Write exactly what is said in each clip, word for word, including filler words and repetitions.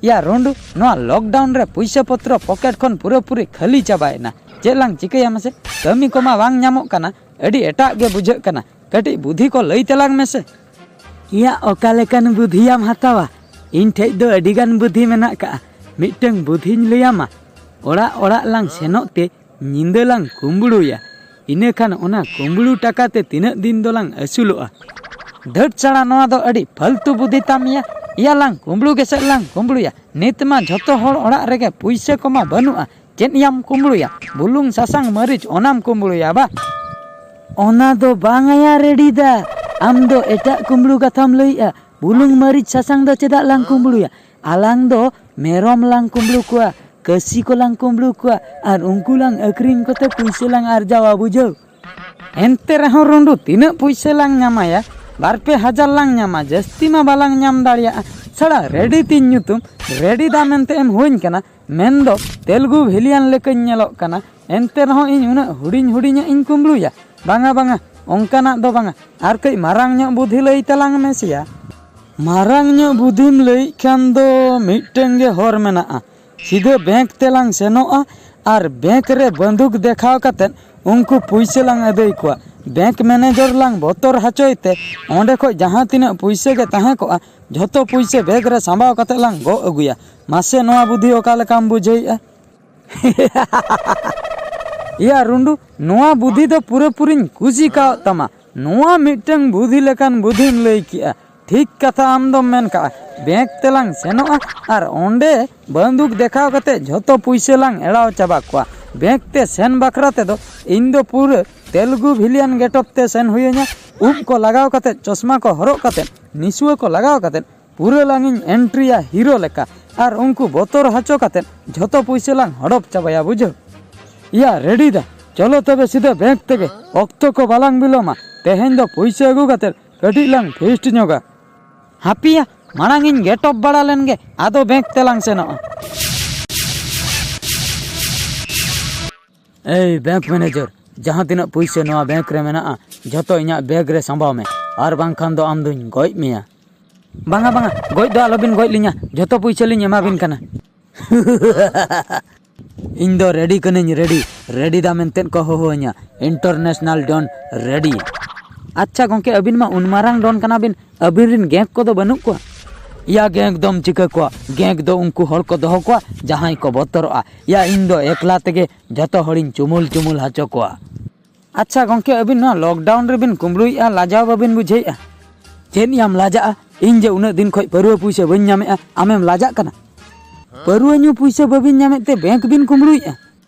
ᱭᱟ ᱨᱩᱸᱰᱩ, ᱱᱚᱣᱟ ᱞᱚᱠᱰᱟᱣᱩᱱ ᱨᱮ ᱯᱩᱭᱥᱟᱹ ᱯᱚᱛᱨᱚ ᱯᱚᱠᱮᱴ ᱠᱷᱚᱱ ᱯᱩᱨᱟᱹᱯᱩᱨᱤ ᱠᱷᱟᱹᱞᱤ ᱪᱟᱵᱟᱭᱮᱱᱟ᱾ ᱪᱮᱫ ᱞᱟᱝ ᱪᱤᱠᱟᱹᱭᱟ ᱢᱟᱥᱮ? ᱠᱟᱹᱢᱤ ᱠᱚᱢᱟ ᱵᱟᱝ ᱧᱟᱢᱚᱜ ᱠᱟᱱᱟ, ᱟᱹᱰᱤ ᱮᱴᱟᱜ ᱜᱮ ᱵᱩᱡᱷᱟᱹᱜ ᱠᱟᱱᱟ᱾ ᱠᱟᱹᱴᱤᱡ ᱵᱩᱫᱷᱤ ᱠᱚ ᱞᱟᱹᱭ ᱛᱟᱞᱟᱝ ᱢᱮᱥᱮ᱾ ᱭᱟ, ᱚᱠᱟ ᱞᱮᱠᱟᱱ ᱵᱩᱫᱷᱤᱭᱟᱢ ᱦᱟᱛᱟᱣᱟ? ᱤᱧ ᱴᱷᱮᱡ ᱫᱚ ᱟᱹᱰᱤ ᱜᱟᱱ ᱵᱩᱫᱷᱤ ᱢᱮᱱᱟᱜ ᱠᱟᱜᱼᱟ᱾ ᱢᱤᱫᱴᱟᱹᱝ ᱵᱩᱫᱷᱤᱧ ᱞᱟᱹᱭᱟᱢᱟ᱾ ᱚᱲᱟᱜ ᱚᱲᱟᱜ ᱞᱟᱝ ᱥᱮᱱᱚᱜ ᱛᱮ ᱧᱤᱫᱟᱹ ᱞᱟᱝ ᱠᱩᱢᱵᱽᱲᱩᱭᱟ᱾ ᱤᱱᱟᱹ ᱠᱷᱟᱱ ᱚᱱᱟ ᱠᱩᱢᱵᱽᱲᱩ ᱴᱟᱠᱟ ᱛᱮ ᱛᱤᱱᱟᱹᱜ ᱫᱤᱱ ᱫᱚᱞᱟᱝ ᱟᱹᱥᱩᱞᱚᱜᱼᱟ? ᱫᱷᱟᱹᱴ ᱥᱟᱲᱟ, ᱱᱚᱣᱟ ᱫᱚ ᱟᱹᱰᱤ ᱯᱷᱟᱞᱛᱩ ᱵᱩᱫᱷᱤ ᱛᱟᱢ ᱭᱟ᱾ ᱭᱟ ᱞᱟᱝ ᱠᱩᱢᱵᱽᱲᱩ ᱜᱮᱥᱮ ᱞᱟᱝ ᱠᱩᱢᱵᱽᱲᱩᱭᱟ? ᱱᱤᱛ ᱢᱟ ᱡᱷᱚᱛᱚ ᱦᱚᱲ ᱚᱲᱟᱜ ᱨᱮᱜᱮ ᱯᱩᱭᱥᱟᱹ ᱠᱚᱢᱟ ᱵᱟᱹᱱᱩᱜᱼᱟ᱾ ᱪᱮᱫ ᱭᱟᱢ ᱠᱩᱢᱵᱽᱲᱩᱭᱟ? ᱵᱩᱞᱩᱝ, ᱥᱟᱥᱟᱝ, ᱢᱟᱹᱨᱤᱪ ᱚᱱᱟᱢ ᱠᱩᱢᱵᱽᱲᱩᱭᱟ ᱵᱟ? ᱚᱱᱟ ᱫᱚ ᱵᱟᱝ ᱭᱟ ᱨᱮᱰᱤ ᱫᱟ, ᱟᱢ ᱫᱚ ᱮᱴᱟᱜ ᱠᱩᱢᱵᱽᱲᱩ ᱠᱟᱛᱷᱟᱢ ᱞᱟᱹᱭᱮᱜᱼᱟ᱾ ᱵᱩᱞᱩᱝ, ᱢᱟᱹᱨᱤᱪ, ᱥᱟᱥᱟᱝ ᱫᱚ ᱪᱮᱫᱟᱜ ᱞᱟᱝ ᱠᱩᱢᱵᱽᱲᱩᱭᱟ? ᱟᱞᱟᱝ ᱫᱚ ᱢᱮᱨᱚᱢ ᱞᱟᱝ ᱠᱩᱢᱵᱽᱲᱩ ᱠᱚᱣᱟ, ᱠᱟᱹᱥᱤ ᱠᱚᱞᱟᱝ ᱠᱩᱢᱵᱽᱲᱩ ᱠᱚᱣᱟ, ᱟᱨ ᱩᱱᱠᱩ ᱞᱟᱝ ᱟᱹᱠᱷᱨᱤᱧ ᱠᱚᱛᱮ ᱯᱩᱭᱥᱟᱹ ᱞᱟᱝ ᱟᱨᱡᱟᱣᱟ, ᱵᱩᱡᱷᱟᱹᱣ? ᱮᱱᱛᱮ ᱨᱮᱦᱚᱸ ᱨᱩᱸᱰᱩ, ᱛᱤᱱᱟᱹᱜ ᱯᱩᱭᱥᱟᱹ ᱞᱟᱝ ᱧᱟᱢᱟᱭᱟ? ᱵᱟᱨ ᱯᱮ ᱦᱟᱡᱟᱨ ᱞᱟᱝ ᱧᱟᱢᱟ, ᱡᱟᱹᱥᱛᱤ ᱢᱟ ᱵᱟᱞᱟᱝ ᱧᱟᱢ ᱫᱟᱲᱮᱭᱟᱜᱼᱟ᱾ ᱥᱟᱲᱟ, ᱨᱮᱰᱤ ᱛᱤᱧ ᱧᱩᱛᱩᱢ, ᱨᱮᱰᱤ ᱫᱟ ᱢᱮᱱᱛᱮ ᱮᱢ ᱦᱩᱭᱧ ᱠᱟᱱᱟ, ᱢᱮᱱᱫᱚ ᱛᱮᱞᱜᱩ ᱵᱷᱤᱞᱤᱭᱟᱱ ᱞᱮᱠᱟᱧ ᱧᱮᱞᱚᱜ ᱠᱟᱱᱟ᱾ ᱮᱱᱛᱮ ᱨᱮᱦᱚᱸ ᱤᱧ ᱩᱱᱟᱹᱜ ᱦᱩᱰᱤᱧ ᱦᱩᱰᱤᱧᱟᱜ ᱤᱧ ᱠᱩᱢᱵᱽᱲᱩᱭᱟ? ᱵᱟᱝᱟ, ᱵᱟᱝᱟ, ᱚᱱᱠᱟᱱᱟᱜ ᱫᱚ ᱵᱟᱝᱟ᱾ ᱟᱨ ᱠᱟᱹᱡ ᱢᱟᱨᱟᱝ ᱧᱚᱜ ᱵᱩᱫᱷᱤ ᱞᱟᱹᱭ ᱛᱟᱞᱟᱝ ᱢᱮ ᱥᱮᱭᱟ᱾ ᱢᱟᱨᱟᱝ ᱧᱚᱜ ᱵᱩᱫᱷᱤᱢ ᱞᱟᱹᱭᱮᱫ ᱠᱷᱟᱱ ᱫᱚ ᱢᱤᱫᱴᱟᱹᱝ ᱜᱮ ᱦᱚᱨ ᱢᱮᱱᱟᱜᱼᱟ᱾ ᱥᱤᱫᱷᱟᱹ ᱵᱮᱝᱠ ᱛᱮᱞᱟᱝ ᱥᱮᱱᱚᱜᱼᱟ ᱟᱨ ᱵᱮᱝᱠ ᱨᱮ ᱵᱟᱹᱱᱫᱩᱠ ᱫᱮᱠᱷᱟᱣ ᱠᱟᱛᱮᱫ ᱩᱱᱠᱩ ᱯᱩᱭᱥᱟᱹ ᱞᱟᱝ ᱟᱹᱫᱟᱹᱭ ᱠᱚᱣᱟ᱾ ᱵᱮᱝᱠ ᱢᱮᱱᱮᱡᱚᱨ ᱞᱟᱝ ᱵᱚᱛᱚᱨ ᱦᱚᱪᱚᱭ ᱛᱮ ᱚᱸᱰᱮ ᱠᱷᱚᱡ ᱡᱟᱦᱟᱸ ᱛᱤᱱᱟᱹᱜ ᱯᱩᱭᱥᱟᱹ ᱜᱮ ᱛᱟᱦᱮᱸ ᱠᱚᱜᱼᱟ, ᱡᱷᱚᱛᱚ ᱯᱩᱭᱥᱟᱹ ᱵᱮᱜᱽ ᱨᱮ ᱥᱟᱢᱵᱟᱣ ᱠᱟᱛᱮᱫ ᱞᱟᱝ ᱜᱚᱜ ᱟᱹᱜᱩᱭᱟ᱾ ᱢᱟᱥᱮ, ᱱᱚᱣᱟ ᱵᱩᱫᱷᱤ ᱚᱠᱟ ᱞᱮᱠᱟᱢ ᱵᱩᱡᱷᱟᱹᱣᱮᱫᱼᱟ? ᱭᱟ ᱨᱩᱸᱰᱩ, ᱱᱚᱣᱟ ᱵᱩᱫᱷᱤ ᱫᱚ ᱯᱩᱨᱟᱹᱯᱩᱨᱤᱧ ᱠᱩᱥᱤ ᱠᱟᱣᱟᱫ ᱛᱟᱢᱟ᱾ ᱱᱚᱣᱟ ᱢᱤᱫᱴᱟᱹᱝ ᱵᱩᱫᱷᱤ ᱞᱮᱠᱟᱱ ᱵᱩᱫᱷᱤᱢ ᱞᱟᱹᱭ ᱠᱮᱜᱼᱟ᱾ ᱴᱷᱤᱠ ᱠᱟᱛᱷᱟ ᱟᱢ ᱫᱚᱢ ᱢᱮᱱ ᱠᱟᱜᱼᱟ᱾ ᱵᱮᱝᱠ ᱛᱮᱞᱟᱝ ᱥᱮᱱᱚᱜᱼᱟ ᱟᱨ ᱚᱸᱰᱮ ᱵᱟᱹᱱᱫᱩᱠ ᱫᱮᱠᱷᱟᱣ ᱠᱟᱛᱮ ᱡᱷᱚᱛᱚ ᱯᱩᱭᱥᱟᱹ ᱞᱟᱝ ᱮᱲᱟᱣ ᱪᱟᱵᱟ ᱠᱚᱣᱟ᱾ ᱵᱮᱝᱠ ᱛᱮ ᱥᱮᱱ ᱵᱟᱠᱷᱨᱟ ᱛᱮᱫᱚ ᱤᱧ ᱫᱚ ᱯᱩᱨᱟᱹ ᱛᱮᱞᱜᱩ ᱵᱷᱤᱞᱤᱭᱟᱱ ᱜᱮᱴᱚᱯ ᱛᱮ ᱥᱮᱱ ᱦᱩᱭᱟᱹᱧᱟ᱾ ᱩᱵ ᱠᱚ ᱞᱟᱜᱟᱣ ᱠᱟᱛᱮ, ᱪᱚᱥᱢᱟ ᱠᱚ ᱦᱚᱨᱚᱜ ᱠᱟᱛᱮ, ᱱᱤᱥᱩᱣᱟᱹ ᱠᱚ ᱞᱟᱜᱟᱣ ᱠᱟᱛᱮ ᱯᱩᱨᱟᱹ ᱞᱟᱝ ᱤᱧ ᱮᱱᱴᱨᱤᱭᱟ ᱦᱤᱨᱳ ᱞᱮᱠᱟ᱾ ᱟᱨ ᱩᱱᱠᱩ ᱵᱚᱛᱚᱨ ᱦᱚᱪᱚ ᱠᱟᱛᱮ ᱡᱷᱚᱛᱚ ᱯᱩᱭᱥᱟᱹ ᱞᱟᱝ ᱦᱚᱰᱚᱯ ᱪᱟᱵᱟᱭᱟ, ᱵᱩᱡᱷᱟᱹᱣ? ᱭᱟ ᱨᱮᱰᱤ ᱫᱟ, ᱪᱚᱞᱚ ᱛᱚᱵᱮ ᱥᱤᱫᱷᱟᱹ ᱵᱮᱝᱠ ᱛᱮᱜᱮ, ᱚᱠᱛᱚ ᱠᱚ ᱵᱟᱞᱟᱝ ᱵᱤᱞᱚᱢᱟ᱾ ᱛᱮᱦᱮᱧ ᱫᱚ ᱯᱩᱭᱥᱟᱹ ᱟᱹᱜᱩ ᱠᱟᱛᱮ ᱠᱟᱹᱴᱤᱡ ᱞᱟᱝ ᱯᱷᱤᱥᱴ ᱧᱚᱜᱟ᱾ ᱦᱟᱯᱮᱭᱟ, ᱢᱟᱲᱟᱝ ᱤᱧ ᱜᱮᱴᱚᱯ ᱵᱟᱲᱟ ᱞᱮᱱ ᱜᱮ, ᱟᱫᱚ ᱵᱮᱝᱠ ᱛᱮᱞᱟᱝ ᱥᱮᱱᱚᱜᱼᱟ᱾ ᱮᱭ ᱵᱮᱝᱠ ᱢᱮᱱᱮᱡᱟᱨ, ᱡᱟᱦᱟᱸ ᱛᱤᱱᱟᱹᱜ ᱯᱩᱭᱥᱟᱹ ᱱᱚᱣᱟ ᱵᱮᱝᱠ ᱨᱮ ᱢᱮᱱᱟᱜᱼᱟ, ᱡᱷᱚᱛᱚ ᱤᱧᱟᱹᱜ ᱵᱮᱜᱽ ᱨᱮ ᱥᱟᱢᱵᱟᱣ ᱢᱮ, ᱟᱨ ᱵᱟᱝᱠᱷᱟᱱ ᱫᱚ ᱟᱢ ᱫᱩᱧ ᱜᱚᱡ ᱢᱮᱭᱟ᱾ ᱵᱟᱝᱟ, ᱵᱟᱝᱟ, ᱜᱚᱡ ᱫᱚ ᱟᱞᱚᱵᱤᱱ ᱜᱚᱡ ᱞᱤᱧᱟ, ᱡᱷᱚᱛᱚ ᱯᱩᱭᱥᱟᱹ ᱞᱤᱧ ᱮᱢᱟᱵᱤᱱ ᱠᱟᱱᱟ᱾ ᱤᱧ ᱫᱚ ᱨᱮᱰᱤ ᱠᱟᱹᱱᱟᱹᱧ, ᱨᱮᱰᱤ᱾ ᱨᱮᱰᱤ ᱫᱟ ᱢᱮᱱᱛᱮᱫ ᱠᱚ ᱦᱚᱦᱚᱣᱟᱹᱧᱟ, ᱤᱱᱴᱟᱨᱱᱮᱥᱱᱟᱞ ᱰᱚᱱ ᱨᱮᱰᱤ᱾ ᱟᱪᱪᱷᱟ ᱜᱚᱝᱠᱮ, ᱟᱹᱵᱤᱱ ᱢᱟ ᱩᱱ ᱢᱟᱨᱟᱝ ᱰᱚᱱ ᱠᱟᱱᱟ ᱵᱤᱱ, ᱟᱹᱵᱤᱱ ᱨᱤᱱ ᱜᱮᱝ ᱠᱚᱫᱚ ᱵᱟᱹᱱᱩᱜ ᱠᱚᱣᱟ? ᱭᱟ, ᱜᱮᱝ ᱫᱚᱢ ᱪᱤᱠᱟᱹ ᱠᱚᱣᱟ? ᱜᱮᱝ ᱫᱚ ᱩᱱᱠᱩ ᱦᱚᱲ ᱠᱚ ᱫᱚᱦᱚ ᱠᱚᱣᱟ ᱡᱟᱦᱟᱸᱭ ᱠᱚ ᱵᱚᱛᱚᱨᱚᱜᱼᱟ᱾ ᱭᱟ, ᱤᱧ ᱫᱚ ᱮᱠᱞᱟ ᱛᱮᱜᱮ ᱡᱷᱚᱛᱚ ᱦᱚᱲᱤᱧ ᱪᱩᱢᱩᱞ ᱪᱩᱢᱩᱞ ᱦᱚᱪᱚ ᱠᱚᱣᱟ᱾ ᱟᱪᱪᱷᱟ ᱜᱚᱝᱠᱮ, ᱟᱹᱵᱤᱱ ᱱᱚᱣᱟ ᱞᱚᱠᱰᱟᱣᱩᱱ ᱨᱮᱵᱤᱱ ᱠᱩᱢᱵᱽᱲᱩᱭᱮᱫᱼᱟ, ᱞᱟᱡᱟᱣ ᱵᱟᱵᱤᱱ ᱵᱩᱡᱷᱟᱹᱣᱮᱫᱼᱟ? ᱪᱮᱫ ᱭᱟᱢ ᱞᱟᱡᱟᱜᱼᱟ? ᱤᱧ ᱡᱮ ᱩᱱᱟᱹᱜ ᱫᱤᱱ ᱠᱷᱚᱡ ᱯᱟᱹᱨᱣᱟᱹ ᱯᱩᱭᱥᱟᱹ ᱵᱟᱹᱧ ᱧᱟᱢᱮᱫᱼᱟ, ᱟᱢᱮᱢ ᱞᱟᱡᱟᱜ ᱠᱟᱱᱟ? ᱯᱟᱹᱨᱣᱟᱹ ᱧᱩ ᱯᱩᱭᱥᱟᱹ ᱵᱟᱹᱵᱤᱱ ᱧᱟᱢᱮᱫ ᱛᱮ ᱵᱮᱝᱠ ᱵᱤᱱ ᱠᱩᱢᱵᱽᱲᱩᱭᱮᱫᱼᱟ?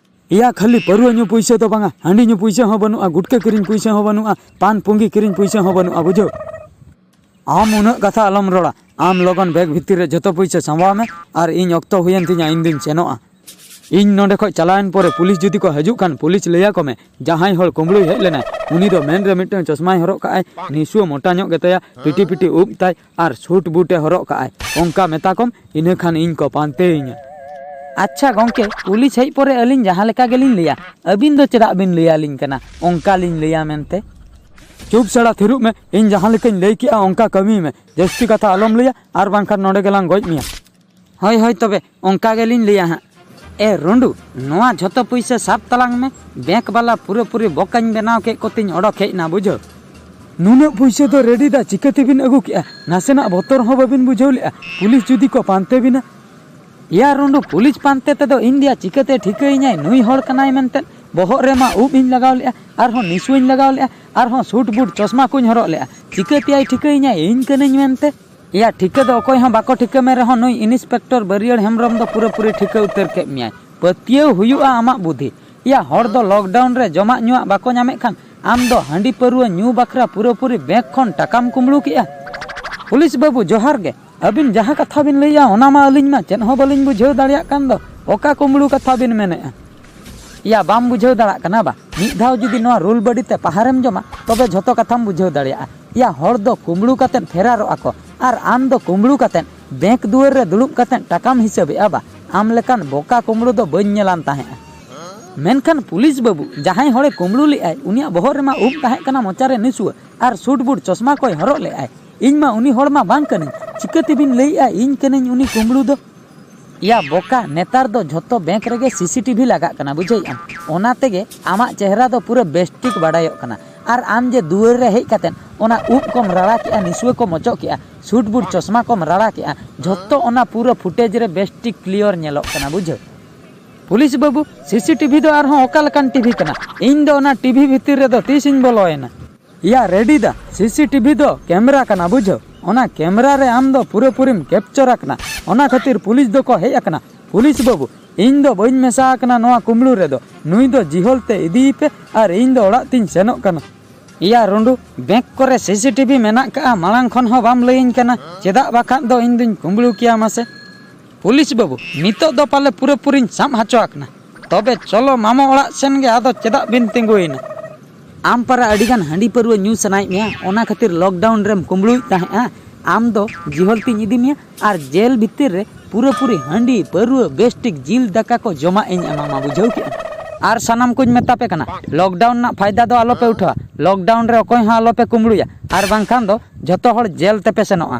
ᱮᱭᱟ, ᱠᱷᱟᱹᱞᱤ ᱯᱟᱹᱨᱣᱟᱹ ᱧᱩ ᱯᱩᱭᱥᱟᱹ ᱫᱚ ᱵᱟᱝᱟ, ᱦᱟᱺᱰᱤ ᱧᱩ ᱯᱩᱭᱥᱟᱹ ᱦᱚᱸ ᱵᱟᱹᱱᱩᱜᱼᱟ, ᱜᱩᱴᱠᱟᱹ ᱠᱤᱨᱤᱧ ᱯᱩᱭᱥᱟᱹ ᱦᱚᱸ ᱵᱟᱹᱱᱩᱜᱼᱟ, ᱯᱟᱱ ᱯᱩᱸᱜᱤ ᱠᱤᱨᱤᱧ ᱯᱩᱭᱥᱟᱹ ᱦᱚᱸ ᱵᱟᱹᱱᱩᱜᱼᱟ, ᱵᱩᱡᱷᱟᱹᱣ? ᱟᱢ ᱩᱱᱟᱹᱜ ᱠᱟᱛᱷᱟ ᱟᱞᱚᱢ ᱨᱚᱲᱟ᱾ ᱟᱢ ᱞᱚᱜᱚᱱ ᱵᱮᱜᱽ ᱵᱷᱤᱛᱤᱨ ᱨᱮ ᱡᱷᱚᱛᱚ ᱯᱩᱭᱥᱟᱹ ᱥᱟᱢᱵᱟᱣ ᱢᱮ ᱟᱨ ᱤᱧ ᱚᱠᱛᱚ ᱦᱩᱭᱮᱱ ᱛᱤᱧᱟ, ᱤᱧ ᱫᱩᱧ ᱥᱮᱱᱚᱜᱼᱟ᱾ ᱤᱧ ᱱᱚᱸᱰᱮ ᱠᱷᱚᱡ ᱪᱟᱞᱟᱣᱮᱱ ᱯᱚᱨᱮ ᱯᱩᱞᱤᱥ ᱡᱩᱫᱤ ᱠᱚ ᱦᱤᱡᱩᱜ ᱠᱷᱟᱱ, ᱯᱩᱞᱤᱥ ᱞᱟᱹᱭᱟᱠᱚ ᱢᱮ, ᱡᱟᱦᱟᱸᱭ ᱦᱚᱲ ᱠᱩᱢᱵᱽᱲᱩᱭ ᱦᱮᱡ ᱞᱮᱱᱟᱭ, ᱩᱱᱤ ᱫᱚ ᱢᱮᱫ ᱨᱮ ᱢᱤᱫᱴᱟᱝ ᱪᱚᱥᱢᱟᱭ ᱦᱚᱨᱚᱜ ᱠᱟᱜᱼᱟᱭ, ᱱᱤᱥᱩᱣᱟᱹ ᱢᱚᱴᱟ ᱧᱚᱜ ᱜᱮᱛᱟᱭᱟ, ᱯᱤᱴᱤ ᱯᱤᱴᱤ ᱩᱵ ᱛᱟᱭ ᱟᱨ ᱥᱩᱴ ᱵᱩᱴ ᱮ ᱦᱚᱨᱚᱜ ᱠᱟᱜᱼᱟᱭ, ᱚᱱᱠᱟ ᱢᱮᱛᱟ ᱠᱚᱢ, ᱤᱱᱟᱹ ᱠᱷᱟᱱ ᱤᱧ ᱠᱚ ᱯᱟᱱᱛᱮᱭᱤᱧᱟ᱾ ᱟᱪᱪᱷᱟ ᱜᱚᱝᱠᱮ, ᱯᱩᱞᱤᱥ ᱦᱮᱡ ᱯᱚᱨᱮ ᱟᱹᱞᱤᱧ ᱡᱟᱦᱟᱸ ᱞᱮᱠᱟ ᱜᱮᱞᱤᱧ ᱞᱟᱹᱭᱟ, ᱟᱹᱵᱤᱱ ᱫᱚ ᱪᱮᱫᱟᱜ ᱵᱤᱱ ᱞᱟᱹᱭᱟᱞᱤᱧ ᱠᱟᱱᱟ? ᱚᱱᱠᱟ ᱞᱤᱧ ᱞᱟᱹᱭᱟ ᱢᱮᱱᱛᱮ᱾ ᱪᱩᱯ ᱥᱟᱲᱟ ᱛᱷᱤᱨᱩᱜ ᱢᱮ, ᱤᱧ ᱡᱟᱦᱟᱸ ᱞᱮᱠᱟᱧ ᱞᱟᱹᱭ ᱠᱮᱜᱼᱟ ᱚᱱᱠᱟ ᱠᱟᱹᱢᱤᱭ ᱢᱮ, ᱡᱟᱹᱥᱛᱤ ᱠᱟᱛᱷᱟ ᱟᱞᱚᱢ ᱞᱟᱹᱭᱟ, ᱟᱨ ᱵᱟᱝᱠᱷᱟᱱ ᱱᱚᱸᱰᱮ ᱜᱮᱞᱟᱝ ᱜᱚᱡ ᱢᱮᱭᱟ᱾ ᱦᱳᱭ, ᱦᱳᱭ, ᱛᱚᱵᱮ ᱚᱱᱠᱟ ᱜᱮᱞᱤᱧ ᱞᱟᱹᱭᱟ ᱦᱟᱸᱜ᱾ ᱮ ᱨᱩᱸᱰᱩ, ᱱᱚᱣᱟ ᱡᱷᱚᱛᱚ ᱯᱩᱭᱥᱟᱹ ᱥᱟᱵ ᱛᱟᱞᱟᱝ ᱢᱮ, ᱵᱮᱝᱠ ᱵᱟᱞᱟ ᱯᱩᱨᱟᱹᱯᱩᱨᱤ ᱵᱚᱠᱟᱧ ᱵᱮᱱᱟᱣ ᱠᱮᱫ ᱠᱚᱛᱤᱧ ᱚᱰᱚᱠ ᱦᱮᱡ ᱱᱟ, ᱵᱩᱡᱷᱟᱹᱣ᱾ ᱱᱩᱱᱟᱹᱜ ᱯᱩᱭᱥᱟᱹ ᱫᱚ ᱨᱮᱰᱤ ᱫᱟ ᱪᱤᱠᱟᱹ ᱛᱮᱵᱤᱱ ᱟᱹᱜᱩ ᱠᱮᱜᱼᱟ? ᱱᱟᱥᱮᱱᱟᱜ ᱵᱚᱛᱚᱨ ᱦᱚᱸ ᱵᱟᱹᱵᱤᱱ ᱵᱩᱡᱷᱟᱹᱣ ᱞᱮᱜᱼᱟ? ᱯᱩᱞᱤᱥ ᱡᱩᱫᱤ ᱠᱚ ᱯᱟᱱᱛᱮ ᱵᱤᱱᱟ? ᱮᱭᱟ ᱨᱩᱸᱰᱩ, ᱯᱩᱞᱤᱥ ᱯᱟᱱᱛᱮ ᱛᱮᱫᱚ ᱤᱧ ᱫᱚᱭᱟ ᱪᱤᱠᱟᱹᱛᱮ ᱴᱷᱤᱠᱟᱹᱭᱤᱧᱟᱭ ᱱᱩᱭ ᱦᱚᱲ ᱠᱟᱱᱟᱭ ᱢᱮᱱᱛᱮ? ᱵᱚᱦᱚᱜ ᱨᱮᱢᱟ ᱩᱵ ᱤᱧ ᱞᱟᱜᱟᱣ ᱞᱮᱜᱼᱟ, ᱟᱨᱦᱚᱸ ᱱᱤᱥᱩᱣᱟᱹᱧ ᱞᱟᱜᱟᱣ ᱞᱮᱜᱼᱟ, ᱟᱨᱦᱚᱸ ᱥᱩᱴ ᱵᱩᱴ ᱪᱚᱥᱢᱟ ᱠᱚᱧ ᱦᱚᱨᱚᱜ ᱞᱮᱜᱼᱟ᱾ ᱪᱤᱠᱟᱹ ᱛᱮᱭᱟᱭ ᱴᱷᱤᱠᱟᱹᱭᱤᱧᱟᱭ ᱤᱧ ᱠᱟᱹᱱᱟᱹᱧ ᱢᱮᱱᱛᱮ? ᱮᱭᱟ, ᱴᱷᱤᱠᱟᱹ ᱫᱚ ᱚᱠᱚᱭ ᱦᱚᱸ ᱵᱟᱠᱚ ᱴᱷᱤᱠᱟᱹ ᱢᱮ ᱨᱮᱦᱚᱸ, ᱱᱩᱭ ᱤᱱᱥᱯᱮᱠᱴᱚᱨ ᱵᱟᱹᱨᱤᱭᱟᱹᱲ ᱦᱮᱢᱵᱨᱚᱢ ᱫᱚ ᱯᱩᱨᱟᱹᱯᱩᱨᱤ ᱴᱷᱤᱠᱟᱹ ᱩᱛᱟᱹᱨ ᱠᱮᱫ ᱢᱮᱭᱟᱭ᱾ ᱯᱟᱹᱛᱭᱟᱹᱣ ᱦᱩᱭᱩᱜᱼᱟ ᱟᱢᱟᱜ ᱵᱩᱫᱷᱤ᱾ ᱮᱭᱟ, ᱦᱚᱲ ᱫᱚ ᱞᱚᱠᱰᱟᱣᱩᱱ ᱨᱮ ᱡᱚᱢᱟᱜ ᱧᱩᱣᱟᱜ ᱵᱟᱠᱚ ᱧᱟᱢᱮᱫ ᱠᱷᱟᱱ, ᱟᱢ ᱫᱚ ᱦᱟᱺᱰᱤ ᱯᱟᱹᱨᱣᱟᱹ ᱧᱩ ᱵᱟᱠᱷᱨᱟ ᱯᱩᱨᱟᱹᱯᱩᱨᱤ ᱵᱮᱝᱠ ᱠᱷᱚᱱ ᱴᱟᱠᱟᱢ ᱠᱩᱢᱵᱽᱲᱩ ᱠᱮᱜᱼᱟ? ᱯᱩᱞᱤᱥ ᱵᱟᱹᱵᱩ, ᱡᱚᱦᱟᱨ ᱜᱮ᱾ ᱟᱹᱵᱤᱱ ᱡᱟᱦᱟᱸ ᱠᱟᱛᱷᱟ ᱵᱤᱱ ᱞᱟᱹᱭᱮᱜᱼᱟ, ᱚᱱᱟ ᱢᱟ ᱟᱹᱞᱤᱧ ᱢᱟ ᱪᱮᱫ ᱦᱚᱸ ᱵᱟᱹᱞᱤᱧ ᱵᱩᱡᱷᱟᱹᱣ ᱫᱟᱲᱮᱭᱟᱜ ᱠᱟᱱ ᱫᱚ᱾ ᱚᱠᱟ ᱠᱩᱢᱵᱽᱲᱩ ᱠᱟᱛᱷᱟ ᱵᱤᱱ ᱢᱮᱱᱮᱜᱼᱟ? ᱮᱭᱟ, ᱵᱟᱢ ᱵᱩᱡᱷᱟᱹᱣ ᱫᱟᱲᱮᱭᱟᱜ ᱠᱟᱱᱟ ᱵᱟ? ᱢᱤᱫ ᱫᱷᱟᱣ ᱡᱩᱫᱤ ᱱᱚᱣᱟ ᱨᱩᱞ ᱵᱟᱹᱰᱤ ᱛᱮ ᱯᱟᱦᱟᱨᱮᱢ ᱡᱚᱢᱟ, ᱛᱚᱵᱮ ᱡᱷᱚᱛᱚ ᱠᱟᱛᱷᱟᱢ ᱵᱩᱡᱷᱟᱹᱣ ᱫᱟᱲᱮᱭᱟᱜᱼᱟ᱾ ᱮᱭᱟ, ᱦᱚᱲ ᱫᱚ ᱠᱩᱢᱵᱽᱲᱩ ᱠᱟᱛᱮᱫ ᱯᱷᱮᱨᱟᱨᱚᱜᱼᱟ ᱠᱚ, ᱟᱨ ᱟᱢ ᱫᱚ ᱠᱩᱢᱵᱽᱲᱩ ᱠᱟᱛᱮᱫ ᱵᱮᱝᱠ ᱫᱩᱣᱟᱹᱨ ᱨᱮ ᱫᱩᱲᱩᱵ ᱠᱟᱛᱮᱫ ᱴᱟᱠᱟᱢ ᱦᱤᱥᱟᱹᱵᱮᱜᱼᱟ ᱵᱟ? ᱟᱢ ᱞᱮᱠᱟᱱ ᱵᱚᱠᱟ ᱠᱩᱢᱵᱽᱲᱩ ᱫᱚ ᱵᱟᱹᱧ ᱧᱮᱞᱟᱱ ᱛᱟᱦᱮᱸᱜᱼᱟ᱾ ᱢᱮᱱᱠᱷᱟᱱ ᱯᱩᱞᱤᱥ ᱵᱟᱹᱵᱩ, ᱡᱟᱦᱟᱸᱭ ᱦᱚᱲᱮ ᱠᱩᱢᱵᱽᱲᱩ ᱞᱮᱜᱼᱟᱭ, ᱩᱱᱤᱭᱟᱜ ᱵᱚᱦᱚᱜ ᱨᱮᱢᱟ ᱩᱵ ᱛᱟᱦᱮᱸ ᱠᱟᱱᱟ, ᱢᱚᱪᱟ ᱨᱮ ᱱᱤᱥᱩᱣᱟᱹ, ᱟᱨ ᱥᱩᱴ ᱵᱩᱴ ᱪᱚᱥᱢᱟ ᱠᱚᱭ ᱦᱚᱨᱚᱜ ᱞᱮᱜᱼᱟᱭ᱾ ᱤᱧ ᱢᱟ ᱩᱱᱤ ᱦᱚᱲ ᱢᱟ ᱵᱟᱝ ᱠᱟᱹᱱᱟᱹᱧ᱾ ᱪᱤᱠᱟᱹ ᱛᱮᱵᱤᱱ ᱞᱟᱹᱭᱮᱜᱼᱟ ᱤᱧ ᱠᱟᱹᱱᱟᱹᱧ ᱩᱱᱤ ᱠᱩᱢᱵᱽᱲᱩ ᱫᱚ? ᱭᱟ ᱵᱚᱠᱟ, ᱱᱮᱛᱟᱨ ᱫᱚ ᱡᱷᱚᱛᱚ ᱵᱮᱝᱠ ᱨᱮᱜᱮ ᱥᱤ ᱥᱤ ᱴᱤ ᱵᱷᱤ ᱞᱟᱜᱟᱜ ᱠᱟᱱᱟ, ᱵᱩᱡᱷᱟᱹᱣᱮᱫ ᱟᱢ? ᱚᱱᱟ ᱛᱮᱜᱮ ᱟᱢᱟᱜ ᱪᱮᱦᱨᱟ ᱫᱚ ᱯᱩᱨᱟᱹ ᱵᱮᱥ ᱴᱷᱤᱠ ᱵᱟᱰᱟᱭᱚᱜ ᱠᱟᱱᱟ᱾ ᱟᱨ ᱟᱢ ᱡᱮ ᱫᱩᱣᱟᱹᱨ ᱨᱮ ᱦᱮᱡ ᱠᱟᱛᱮᱫ ᱚᱱᱟ ᱩᱵ ᱠᱚᱢ ᱨᱟᱲᱟ ᱠᱮᱜᱼᱟ, ᱱᱤᱥᱩᱣᱟᱹ ᱠᱚᱢ ᱚᱪᱚᱜ ᱠᱮᱜᱼᱟ, ᱥᱩᱴ ᱵᱩᱴ ᱪᱚᱥᱢᱟ ᱠᱚᱢ ᱨᱟᱲᱟ ᱠᱮᱜᱼᱟ, ᱡᱷᱚᱛᱚ ᱚᱱᱟ ᱯᱩᱨᱟᱹ ᱯᱷᱩᱴᱮᱡᱽ ᱨᱮ ᱵᱮᱥ ᱴᱷᱤᱠ ᱠᱞᱤᱭᱟᱨ ᱧᱮᱞᱚᱜ ᱠᱟᱱᱟ, ᱵᱩᱡᱷᱟᱹᱣ᱾ ᱯᱩᱞᱤᱥ ᱵᱟᱹᱵᱩ, ᱥᱤ ᱥᱤ ᱴᱤ ᱵᱷᱤ ᱫᱚ ᱟᱨᱦᱚᱸ ᱚᱠᱟ ᱞᱮᱠᱟᱱ ᱴᱤ ᱵᱷᱤ ᱠᱟᱱᱟ? ᱤᱧ ᱫᱚ ᱚᱱᱟ ᱴᱤ ᱵᱷᱤ ᱵᱷᱤᱛᱤᱨ ᱨᱮᱫᱚ ᱛᱤᱥ ᱤᱧ ᱵᱚᱞᱚᱭᱮᱱᱟ? ᱭᱟ ᱨᱮᱰᱤ ᱫᱟ, ᱥᱤ ᱥᱤ ᱴᱤ ᱵᱷᱤ ᱫᱚ ᱠᱮᱢᱨᱟ ᱠᱟᱱᱟ, ᱵᱩᱡᱷᱟᱹᱣ᱾ ᱚᱱᱟ ᱠᱮᱢᱨᱟ ᱨᱮ ᱟᱢ ᱫᱚ ᱯᱩᱨᱟᱹᱯᱩᱨᱤᱢ ᱠᱮᱯᱪᱚᱨ ᱟᱠᱟᱱᱟ, ᱚᱱᱟ ᱠᱷᱟᱹᱛᱤᱨ ᱯᱩᱞᱤᱥ ᱫᱚᱠᱚ ᱦᱮᱡ ᱟᱠᱟᱱᱟ᱾ ᱯᱩᱞᱤᱥ ᱵᱟᱹᱵᱩ, ᱤᱧ ᱫᱚ ᱵᱟᱹᱧ ᱢᱮᱥᱟ ᱟᱠᱟᱱᱟ ᱱᱚᱣᱟ ᱠᱩᱢᱵᱽᱲᱩ ᱨᱮᱫᱚ᱾ ᱱᱩᱭ ᱫᱚ ᱡᱤᱦᱚᱞ ᱛᱮ ᱤᱫᱤᱭᱮᱯᱮ ᱟᱨ ᱤᱧ ᱫᱚ ᱚᱲᱟᱜ ᱛᱤᱧ ᱥᱮᱱᱚᱜ ᱠᱟᱱᱟ᱾ ᱭᱟ ᱨᱩᱸᱰᱩ, ᱵᱮᱝᱠ ᱠᱚᱨᱮ ᱥᱤ ᱥᱤ ᱴᱤ ᱵᱷᱤ ᱢᱮᱱᱟᱜ ᱠᱟᱜᱼᱟ, ᱢᱟᱲᱟᱝ ᱠᱷᱚᱱ ᱦᱚᱸ ᱵᱟᱢ ᱞᱟᱹᱭᱟᱹᱧ ᱠᱟᱱᱟ, ᱪᱮᱫᱟᱜ ᱵᱟᱠᱷᱟᱱ ᱫᱚ ᱤᱧ ᱫᱩᱧ ᱠᱩᱢᱵᱽᱲᱩ ᱠᱮᱭᱟ ᱢᱟᱥᱮ? ᱯᱩᱞᱤᱥ ᱵᱟᱹᱵᱩ, ᱱᱤᱛᱚᱜ ᱫᱚ ᱯᱟᱞᱮ ᱯᱩᱨᱟᱹᱯᱩᱨᱤᱧ ᱥᱟᱵ ᱦᱚᱪᱚ ᱟᱠᱟᱱᱟ᱾ ᱛᱚᱵᱮ ᱪᱚᱞᱚ ᱢᱟᱢᱚ ᱚᱲᱟᱜ ᱥᱮᱱ ᱜᱮ, ᱟᱫᱚ ᱪᱮᱫᱟᱜ ᱵᱤᱱ ᱛᱤᱸᱜᱩᱭᱮᱱᱟ? ᱟᱢ ᱯᱟᱨᱟ ᱟᱹᱰᱤᱜᱟᱱ ᱦᱟᱺᱰᱤ ᱯᱟᱹᱨᱣᱟᱹ ᱧᱩ ᱥᱟᱱᱟᱭᱮᱫ ᱢᱮᱭᱟ, ᱚᱱᱟ ᱠᱷᱟᱹᱛᱤᱨ ᱞᱚᱠᱰᱟᱣᱩᱱ ᱨᱮᱢ ᱠᱩᱢᱵᱽᱲᱩᱭᱮᱫ ᱛᱟᱦᱮᱸᱜᱼᱟ᱾ ᱟᱢ ᱫᱚ ᱡᱤᱦᱚᱞ ᱛᱤᱧ ᱤᱫᱤ ᱢᱮᱭᱟ ᱟᱨ ᱡᱮᱞ ᱵᱷᱤᱛᱤᱨ ᱨᱮ ᱯᱩᱨᱟᱹᱯᱩᱨᱤ ᱦᱟᱺᱰᱤ ᱯᱟᱹᱨᱣᱟᱹ ᱵᱮᱥ ᱴᱷᱤᱠ ᱡᱤᱞ ᱫᱟᱠᱟ ᱠᱚ ᱡᱚᱢᱟᱜ ᱤᱧ ᱮᱢᱟᱢᱟ, ᱵᱩᱡᱷᱟᱹᱣ ᱠᱮᱜᱼᱟᱢ? ᱟᱨ ᱥᱟᱱᱟᱢ ᱠᱚᱧ ᱢᱮᱛᱟ ᱯᱮ ᱠᱟᱱᱟ, ᱞᱚᱠᱰᱟᱣᱩᱱ ᱨᱮᱱᱟᱜ ᱯᱷᱟᱭᱫᱟ ᱫᱚ ᱟᱞᱚᱯᱮ ᱩᱴᱷᱟᱹᱣᱟ, ᱞᱚᱠᱰᱟᱣᱩᱱ ᱨᱮ ᱚᱠᱚᱭ ᱦᱚᱸ ᱟᱞᱚᱯᱮ ᱠᱩᱢᱵᱽᱲᱩᱭᱟ, ᱟᱨ ᱵᱟᱝᱠᱷᱟᱱ ᱫᱚ ᱡᱷᱚᱛᱚ ᱦᱚᱲ ᱡᱮᱞ ᱛᱮᱯᱮ ᱥᱮᱱᱚᱜᱼᱟ᱾